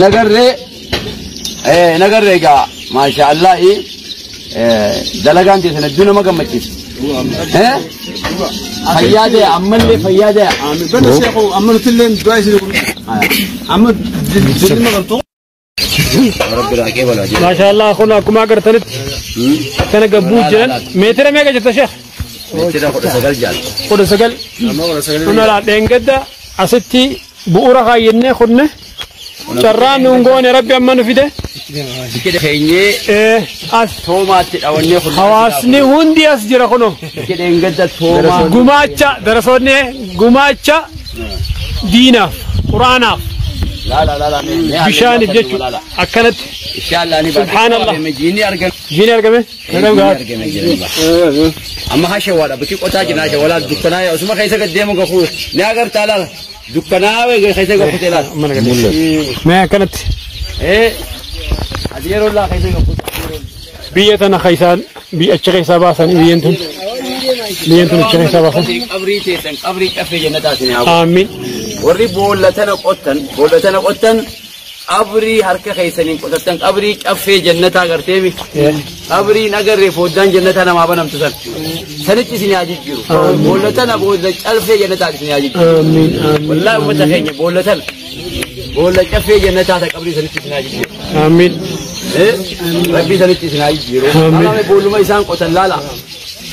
Nagarree nagarree egaa maashaallah dalagaan teessan hedduu nama gammachiisa. Fayyaa ta'e ammallee fayyaa ta'e. Bana sheekhu amma nuti illee du'aa isin amma dilma qabtu. Maashaallah kun akkuma agartanitti kana gabbuu jiran meetira meeqa jirta sheekh? Meetira 19 jaal. 19. Kun alaa dheengadda asitti bu'uura kaayyennee kunne carraa nuun goone rabbi amma nu fide. Keenyee as toomaatti dhawannee kun hawaasni hundi as jira kunoo. Dheengadda toomaa. Gumaacha darasoonni gumaacha diinaaf quraanaaf bishaaniif jechuudha akkanatti. Subhaanallah. Jiini argame. Jiini argame. Amma hashawaadha bakki qotaa jira hashawalaa dukkanaa osuma keessa gad deemu gafuu ni agartaa laala dukkanaa keessa gafute laala. Mee akkanatti. Ati yeroo laa keessa gafute. Biyya tana keessaan biyya achi keessaa baasan biyyan tun achi keessaa baasan. Qabrii teessan qabrii caffee jannataa isin haa. Amiin. Warri boolla tana qottan qabrii harka keessaniin qotattan qabrii caffee jannataa garteemi. Qabriin agarree foddaan jannataa namaa banamtu san. Sanitti isin haa jijjiiru. Boolla tana boolla caffee jannataa isin haa jijjiiru. Amiin. Wallaahi uummata keenya boolla tana boolla caffee jannataa ta qabrii sanitti isin haa jijjiiru. Amiin. Rabbi sanitti isin haa jijjiiru. Amiin. Boolluma isaan qotan laala.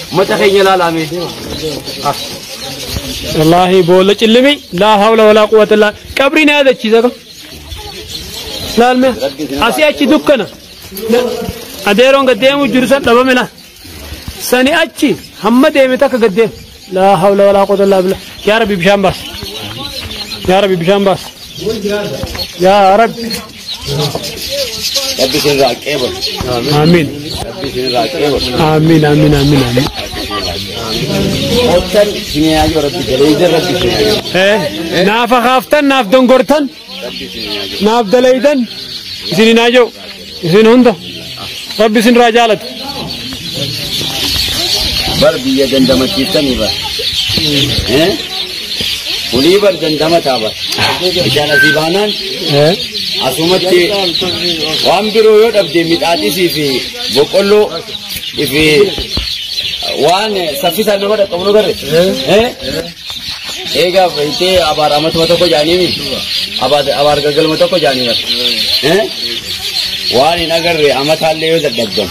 Uummata keenya laalame. Wallaahi boolla cillimi laa hawla walaa quwwata illaa qabriin yaadachiisa kam. Laalme asii achi dukkana adeeroon gad deemu jiru san dhabame la sani achi hamma deeme takka gad deemu laa hawla walaa quwwata illaa billah yaa rabbi bishaan baas yaa rabbi bishaan baas yaa rabbi. Rabbi isin irraa qeebalu. Amiin. Rabbi isin irraa qeebalu. Amiin amiin amiin amiin. Qottan isin haa jiru rabbi daleeydan rabbi isin haa jiru. Naaf akaaftan naaf dongortan naaf daleeydan isin haa jiru isin hunda rabbi isin irraa jaalatu. Bar biyya dandamachiiftanii bar. Kunii bar dandamataa bar. Bishaan asii baanaan asumatti waan biroo yoo dhabde midhaadhisii fi boqqolloo fi waan saffisaan nama dhaqqabu nu garre. Eegaa fayyitee abaar amatuma tokko jaaniimi abaar gaggaluma tokko jaanii bar. Waan hin agarre amataallee yoo dadhabdan.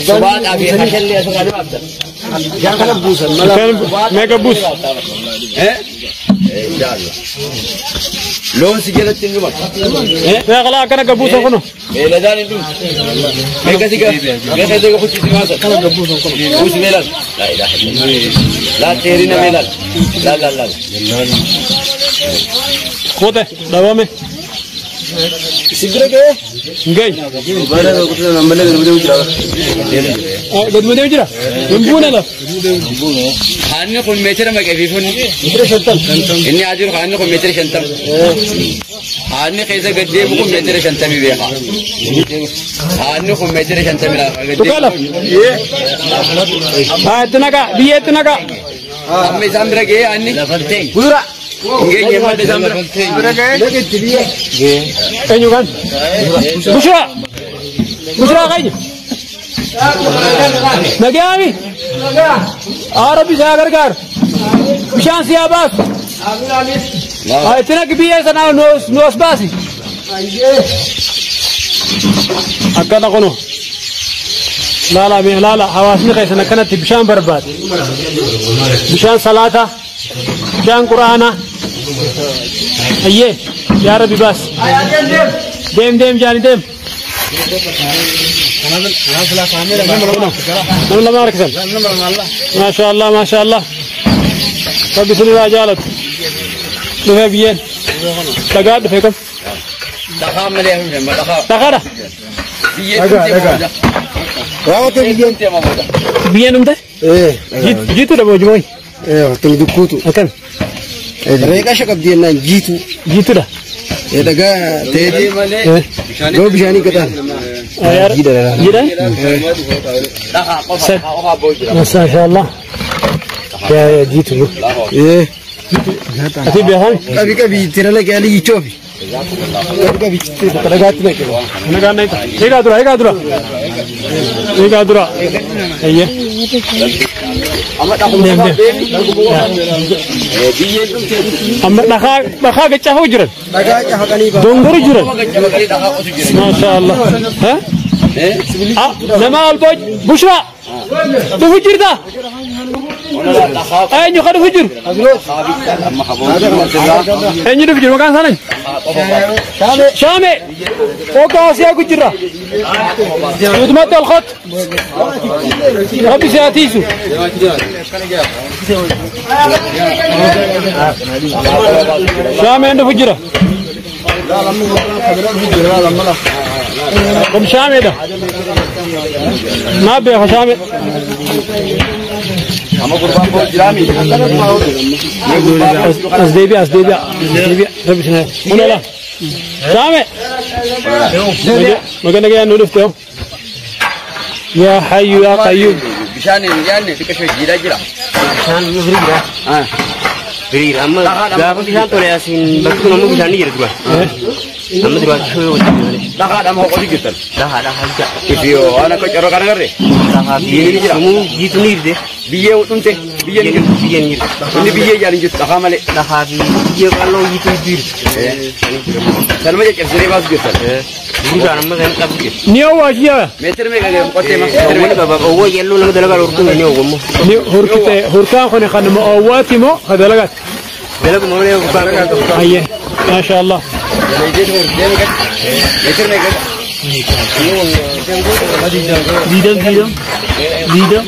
Subaadhaa fi hashallee asirraa ni baaftan. Bishaan kana buusan mala. Meeqa buus? Inshallah. Loon si jalatti hin dhuman. Meeqa akkana gabbuusan kuno? Beeyladaan hin dhumtu. Meeqa si meeqa si kuchisi maasan? Kana gabbuusan kuno. Buusi meelaal. Laa ilaaha illallah. Laa dheerina meelaal. Laa laa laa. Koote dhabame. Sigira ga'ee? Hin geenye. Gaduma deemu jira? Hin buune laf. Haanni kun meetira meeqa fi funni? Meetira 50. Inni haa jiru haanni kun meetira 50. Haanni keessa gad deemu kun meetira 50 beeka. Haanni kun meetira 50 lafa gad Tuqaa laf. Haa itti naqaa biyya itti naqaa. Amma isaan bira ga'ee haanni. Gudura. Hin geenye madda isaan bira. Dhaqetti biyya. Eenyu kan? Bushiraa. Bushiraa keenya. Nagaami. Haa rabbi si haa gargaaru. Bishaan si haa baasu. Haa itti naqi biyya sanaa nu as baasi. Akkana kuno. Laala mee laala hawaasni keessan akkanatti bishaan barbaade. Bishaan salaataa. Bishaan quraanaa. Ayyee yaa rabbi baasi. Deem deem jaani deem. Nama lama harkisan. Maashaallah maashaallah. Rabbi isin irraa jaalatu. Dhufee biyyeen. Dhagaa dhufee kam? Dhagaa malee hin dhufne dhagaa. Dhagaadha. Biyyeen dhumte booda. Raawwate biyyeen. Dhumte booda. Biyyeen dhumte? Jiituudha moo jimooyi? Tun dukkuutu. Akkam? Reeqa qabdi jennaan jiitu. Jiituudha. Dhagaa ta'eeti. Malee Goo bishaanii gataan. Jiidha? Dhagaa qofa qofa boo jira. Maashaallah. Yaa jiitu. Ati beekan? Qabi qabi tirala gaalii yichoofi. Qabi qabi dhagaatti naqe. Nagaan naqe. Eegaa dura eegaa dura. Eegaa dura. Eeyyee. Amma dhaquma deemi. Biyyeen dhumte. Amma dhagaa dhagaa gaccafuu jiran. Dhagaa cafaqanii ba'a. Dongoru jiran. Gaccafaqanii dhagaa qotu jiran. Maasha Allah. Ha? Nama ol booj Bushra. Dhufu jirta? Eenyu ka dhufu jiru? Eenyu dhufu jiru maqaan isaanii? Shaame. Ogaa siyaa gujjirra. Guutummaatti ol kottu. Rabbi si haa tiisu. Shaameen dhufu jira. Kun shaameedha. Maa beeka shaame? Amma gurbaan boo jiraami. As deebi'a as deebi'a. Deebi'a rabbi si haa. Kun ola. Shaame. Maga nagayaan nu dhufte hoo. Yaa hayyu yaa qayyuum. Bishaan hin yaadne xiqqashoo jiidhaa jira. Bishaan firii jira. Firii amma gaafa bishaan tole asiin bakki kun ammoo bishaan ni jira dura. Amma dura shoo wajjin malee. Dhagaadhaan hoo qotu jirtan. Dhagaadhaan hojja. Ifiyoo waan akka carraa kana agarre. Dhagaa fi sumuu jiitu ni jirte. Biyyee dhumte biyyeen ni jirtu. Biyyeen ni jirtu. Inni biyyee ijaan hin jirtu dhagaa malee. Dhagaa fi biyyee qal'oo jiitu ni jirtu. Sanuma caccabsiree baasu jirtan. Bishaan amma kan qabdu jirtu. Ni owwaashiyaa. Meetira meeqa qottee ma? Meetira Wani meeqa? baba owwa yelloo nama dalagaa dhorkuun ni owwammo. Ni hurkite hurkaan kun kan nama owwaati moo ka dalagaati? Dalaguma malee hurkaan qabu. Ayyee. Maasha Allah. Meetira meeqa? Diidam diidam. Diidam.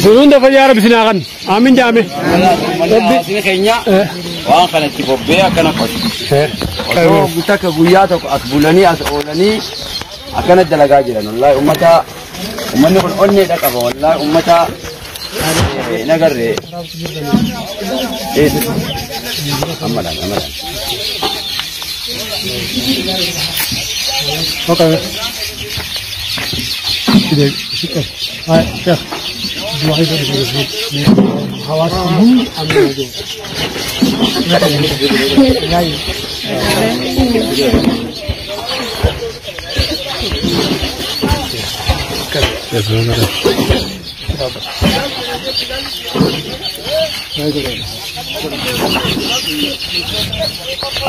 Sun hunda fayyaa rabbi sinaa kan. Aamin jaame. Rabbi keenya waan kanatti bobbee akkana qotu. Osoo takka guyyaa tokko as bulanii as oolanii akkana dalagaa jiran wallaahi ummata ummanni kun onneedha qaba wallaahi ummata hin agarre. Ammadhaan ammadhaan. Okay. Hai, Sheikh. Hawaasni amma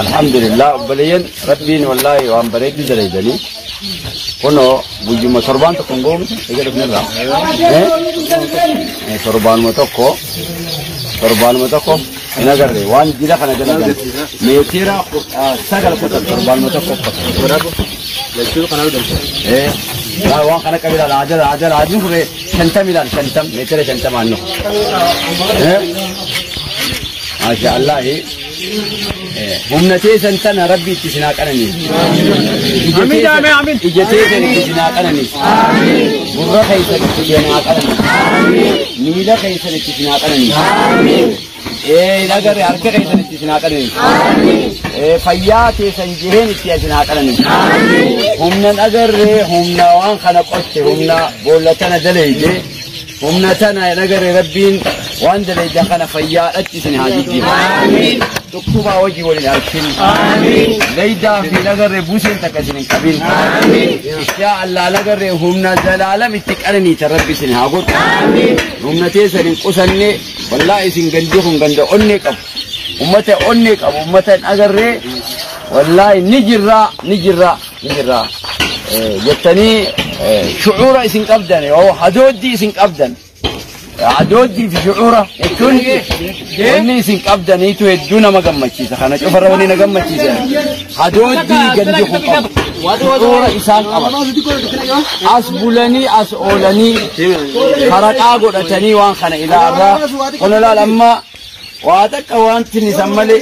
Alhamdulillah obboleeyyan rabbiin wallaahi waan bareedu dalaydanii kunoo guyyuma torbaan tokko hin goomne eega dhufnerraa torbaanuma tokko hin agarre waan jila kana dalagan meetira 9 kutan torbaanuma tokko qotan waan kana qabilaan ajala ajala adiin fure 50 ilaal 50 meetira 50 annu maasha Allah humna teessan tana rabbi itti sinaa qananiis. Amiin jaame amiin. Ija teessan itti sinaa qananiis. Gurra keessan itti sinaa qananiis. Miila keessan itti sinaa qananiis. Agarre harka keessan itti sinaa qananiis. Fayyaa teessan jeheen itti sinaa qananiis. Humnan agarre humna waan kana qotte humna boolla tana daleyde humna tana agarre rabbiin waan daleyde kana fayyaadhatti isin haa jijjiiru. Dhukkubaa wajji waliin arkin. Laydaa fi nagarree buuseen takka isin hin qabin. Inshaa Allah nagarree humna zalaalam itti qananiita rabbi isin haa godhu. Humna teessan hin qusanne wallaahi isin gandi kun ganda onnee qabu. Ummata onnee qabu ummata hin agarree wallaahi ni jirraa ni jirraa ni jirraa. Jettanii shucuura isin qabdan yoo hadooddii isin qabdan. Hadooddii fi shucuura jechuun wanni isin qabdaniitu hedduu nama gammachiisa. Kana cufarra wanni na gammachiisa. Hadooddii gandi kun qabu. Shucuura isaan qaban. As bulanii as oolanii faraqaa godhatanii waan kana ilaalaa. Kun ilaal amma waa takka wanti isan malee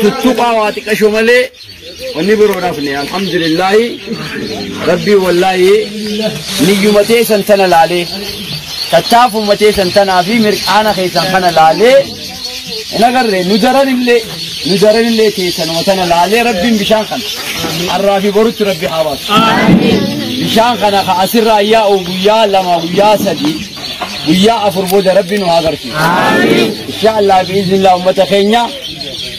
tuttuqaa waa xiqqashoo malee wanni biroo nafne alhamdulillaahi rabbii wallaahi niyyuma teessan tana laalee tattaafuma teessan tanaa fi mirqaana keessan kana laalee hin agarre nu daranillee teessanuma tana laalee rabbiin bishaan kana har'aa fi borutti rabbi haa baasu. Bishaan kana ka asirraa yaa'u guyyaa 2 guyyaa 3 Guyyaa 4 booda rabbi nu haa agarsiisu. Inshaallah biiznillah uummata keenya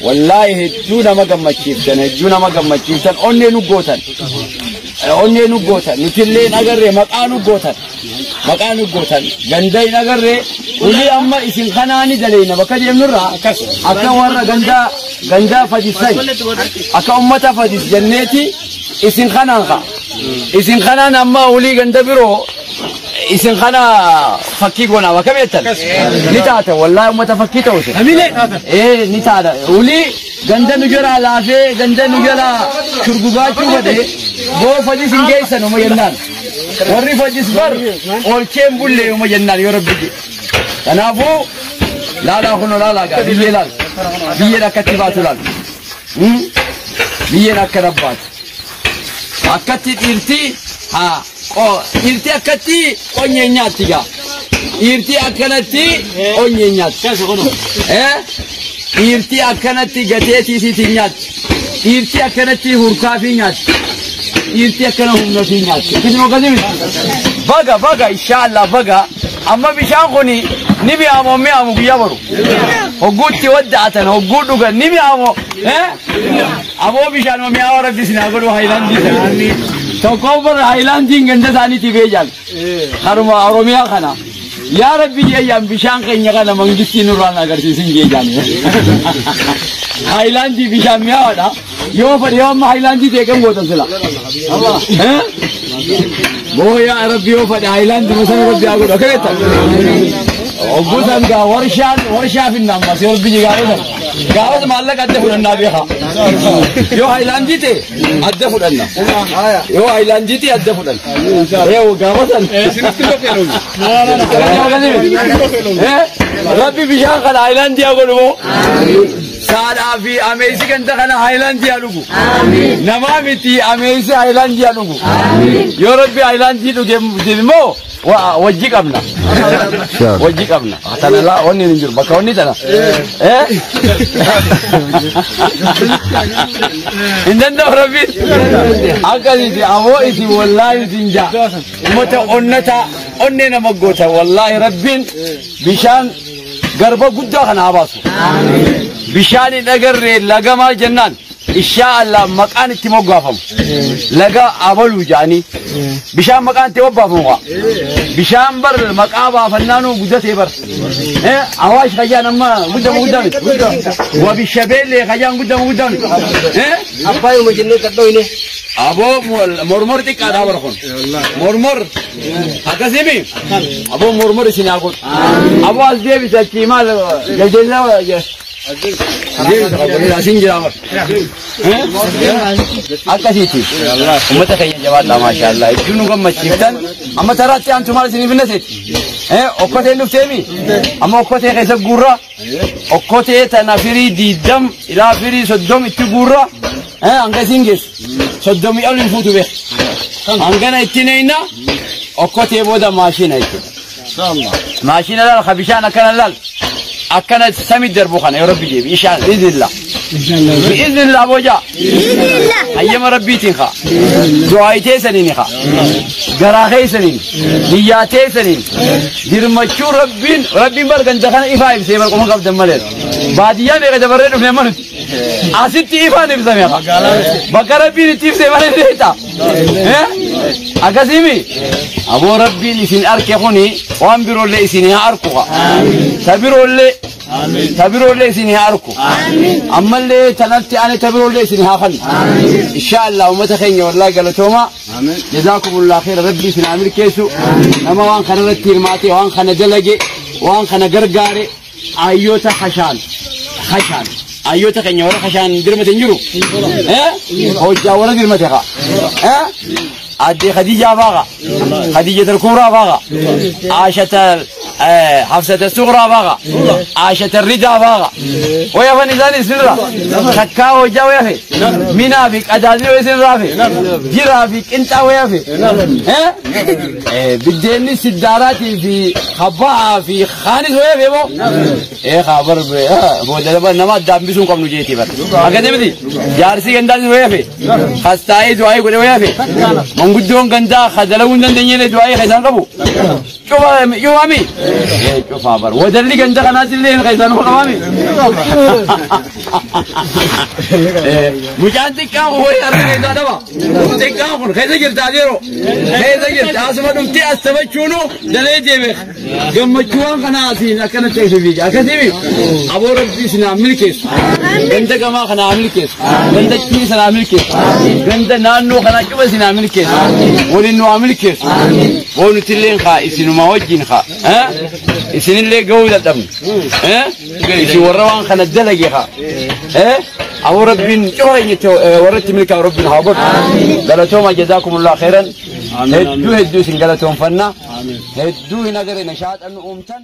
wallaahi hedduu nama gammachiiftan hedduu nama gammachiiftan onnee nu gootan. Onnee nu gootan nutillee hin agarree maqaa nu gootan maqaa nu gootan ganda hin agarree ulii amma isin kanaani daleena bakka deemnurraa akka warra gandaa gandaa fadisai akka ummata fadis jenneeti isin kanaan ka isin kanaan amma ulii ganda biroo isin kana fakkii goonaa bakka beektan ni taata wallaahi ummata fakkii ta'u isin ni taata ulii ganda nu jalaa laafee ganda nu jalaa shurgugaachuu fedhe boo fadis hin geessan uma jennaan warri fadis bar oolcheen bullee uma jennaan yoo rabbi jedhe kanaafuu laalaa kunoo laalaa gaa biyyee laal biyyeen akkatti baatu laal biyyeen akkana baatu akkatti dhiirtii haa dhiirtii akkatti qonyee nyaatti gaa dhiirtii akkanatti qonyee nyaatti dhiirtii akkanatti gateetiisiitiin nyaatti dhiirtii akkanatti hurkaafii nyaatti dhiirtii akkana humnafii nyaatti isin akkasii miti baga baga inshaallah baga amma bishaan kuni ni mi'aamoo mi'aamu guyyaa baru hogguutti wadda'atan hogguu dhugan ni mi'aamoo aboo bishaan mi'aawa rabbi isin haa godhu haayilaandii tokkoon bara haayilaandiin ganda isaaniitii beeyaan haruma oromiyaa kana yaa rabbi jeeyaan bishaan keenya kana mangistii nurraan agarsiisin jeeyaan haayilaandii bishaan mi'aawaadha yoo fedhe yoo amma haayilaandii ta'e kan gootan sila boo yaa rabbi yoo fedhe haayilaandii masana rabbi haa godhu akka beektan Ogguusan gaa warshaan warshaa finnaan mas yoo biyyi gaafatan gaafas maallaqa adda fudhannaa beekaa yoo haayilaandii ta'e adda fudhanna yoo haayilaandii ta'e adda fudhanna gaafasan rabbi bishaan kana haayilaandii haa godhu moo saadhaa fi ameessi ganda kana haayilaandii haa dhugu namaa miti ameessi haayilaandii haa dhugu yoo rabbi haayilaandii dhuge immoo wajji qabna wajji qabna tana laa onni hin jiru bakka onni tana hin danda'u rabbiin akkasiiti ammoo isin wallaahi isin jaa ummata onnata onnee nama goota wallaahi rabbiin bishaan garba guddaa kana haa baasu bishaan hin agarree laga maal jennaan inshaallah maqaan itti moggaafamu laga abaluu jedhanii bishaan maqaan itti moggaafamu kaa bishaan bar maqaa baafannaanuu guddatee bar awaash kayyaan amma guddamu guddaa miti wabishabeellee kayyaan guddamu guddaa miti Abbaayuma jennee qadhooyne aboo mormor xiqqaadha bar kun mormor akkasimi aboo mormor isin haa godhu aboo as deebise achii maal jaldeessa asin jira bar akkasiiti ummata keenya jabaadha maashaallah hedduu nu gammachiiftan amma taraatti aantu maal isiniif hinnaseeti okkoteen dhufteemi amma okkotee keessa guurra okkotee tana firii 20 ilaa firii 30 itti guurra hanga isin geessu 30 ol hin fuutu beek hangana itti neeyna okkotee booda maashina jechuudha maashina laal ka bishaan akkana laal akkana sami darbu kana yoo rabbi jeebi ishaan biiznillah biiznillah booja hayyama rabbiitiin kaa du'aa teessaniin kaa garaa keessaniin niyyaa teessaniin dirmachuu rabbiin rabbiin bar ganda kana ifaa ibsee bar qoma qabdan malee baadiyyaa meeqa dabarree dhufne amma nuti asitti ifaan ibsame kaa bakka rabbiin itti ibsee malee beekta akkasiimi aboo rabbiin isin arke kuni waan biroollee isin haa arku kaa ta biroollee tabiroollee isin haa arku ammallee tanatti ane tabiroollee isin haa fannu inshaallah ummata keenya wallaahi galatooma jazaakumullah khayra rabbi isin haa milkeessu nama waan kana irratti hirmaate waan kana dalage waan kana gargaare ayyoota khashaan khashaan ayyoota keenya warra khashaan dirmate hin jiru hojjaa warra dirmate kaa أدي خديجة باغا خديجة الكبرى باغا عاشة حفصة الصغرى باغا عاشة الردى باغا ويا فنزاني سنرا خكاو جا ويا في منا فيك أدازي ويا سنرا في جرا فيك انت ويا في بديني سداراتي في خباء في خانس ويا في بو ايه خبر بو دلبا نما دام بيسون كم نجيتي بر أكيد بدي جارسي عندازي ويا في خستاي دعاي كل ويا في manguddoon gandaa kadalaguu hin dandeenye du'aa'ee keessaan qabu. Cufaami? Cufaa bar. Wadalli ganda kanaas illee keessaan hodhamami. Mucaan xiqqaan kun horii harka keessaa dhaba. Xiqqaan kun keessa jirta adeero. Keessa jirta asuma dhuftee as taphachuunu dalee deeme. Gammachuu waan kanaa asiin akkana teessu fiiga. Akkasiimi aboo rabbii sinaa milkeessu. Ganda gamaa kanaa milkeessu. Ganda chii sanaa milkeessu. Ganda naannoo kanaa cufa sinaa milkeessu. Waliin nu haa milkeessu. Boo nuti illee haa isinuma wajjin haa. Isinillee gahuu dadhabne. Isin warra waan kana dalage haa. Aboo rabbiin cufa keenyatti warra itti milkaa'u rabbiin haa godhu. Galatooma jazaakumullah khairan. Hedduu hedduu isin galatoonfanna. Hedduu hin agarre nashaaxan nu uumtan.